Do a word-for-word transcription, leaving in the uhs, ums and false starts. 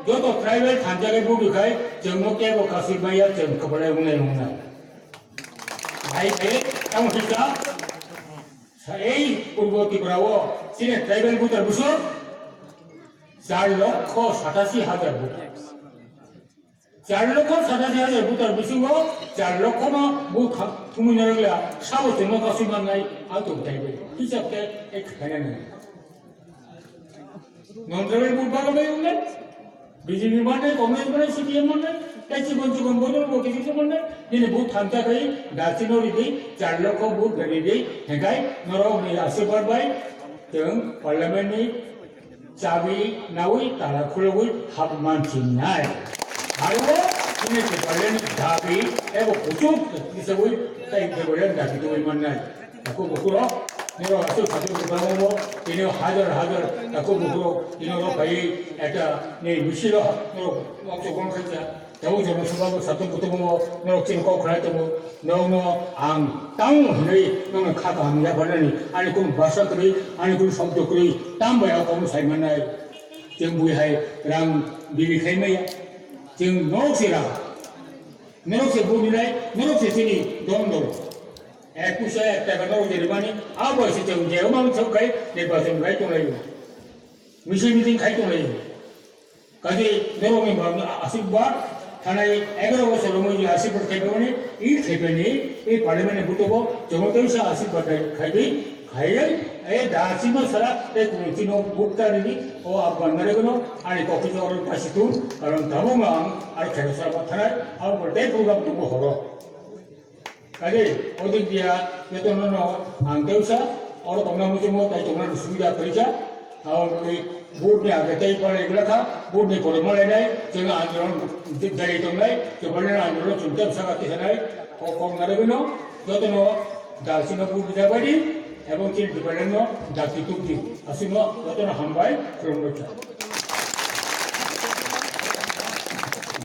joto tribal thansa khe vote ri khai, chung no kebo kasi maya, chung khabalai ongnai ongnai. Hai khe, tamo hika, sa ei Purbo Tripura wo, chini tribal voter bwswk, char lokho satasi hajar voter. Char lokho satasi hajar voter bisingo char lokho no vote tha-, thumui narwkla, sabo chwngno kasui mannai, ang tong taibo. Hisab khe ek khaina nai. Non-tribal vote baga bai wngnai, B J P mannai, Congress mannai, C P M mannai, tei chikon chikon bodol bo kisi khe mannai, nini vote thansa khai, dasi no ridi, char lokho vote bai ridi, hingkhai norok ni asirbad bai, chwng parliament ni chabi nawi tala khulogwi hap mansinai. Aro chini Tipraland dabi ebo kuchuk kisawi tei Tipraland dabi tongwi mannai. Takhuk bukhurok, nirok aswk sathai kwbangma bo, tini hajar hajar takhuk bukhurok, tini oro phaiwi ekta ni misilo, nirok mokchokon khaisa. Tebo jono soba bo satung kutung bo, norok chini kok khlai tongo, norokno ang tang hinwi norokno kha kaham yapharnani, ani kunu basa kwrwi, ani kunu sobdo kwrwi, tam bai o kokno sai mannai. Chwng bui hai rang bili khai maya. Chwng norok se rang. Norok se bui nai, norok se chini dom dom. Ek puisa ek taka norok je rimani, abo se chwng je omang chwng khai, nirbachon khai tonglai. Misil meeting khai tonglai. Kaje norok ni bang asirbad, thanai egaro bosor rok ni asirbad khai phaimani, i khai phaini, i parliament ni buto bo, jomo tei sa asirbad khai, khai di, khai ye, e da sima sara, tei kunu chino bukta rini, o abang nare gono, ani kopi jor pasi tu, karon tabo mang, ar khai sara ba thanai, abo tei program tu bo horo. Kaje, o dik dia, joto no no ang tei sa, oro tongna muchungmo, tai tongna ni subida tei sa, abo ni vote ni age tei pore gula kha, vote ni pore malai nai, chwng andolon jai tongnai, chwng andolon chwng tei sa kati sanai, kok kok nare bino, joto no da sino vote rija bai di, ebong chini Tipraland no da kituk di, asino joto no hambai, khulumbai kha.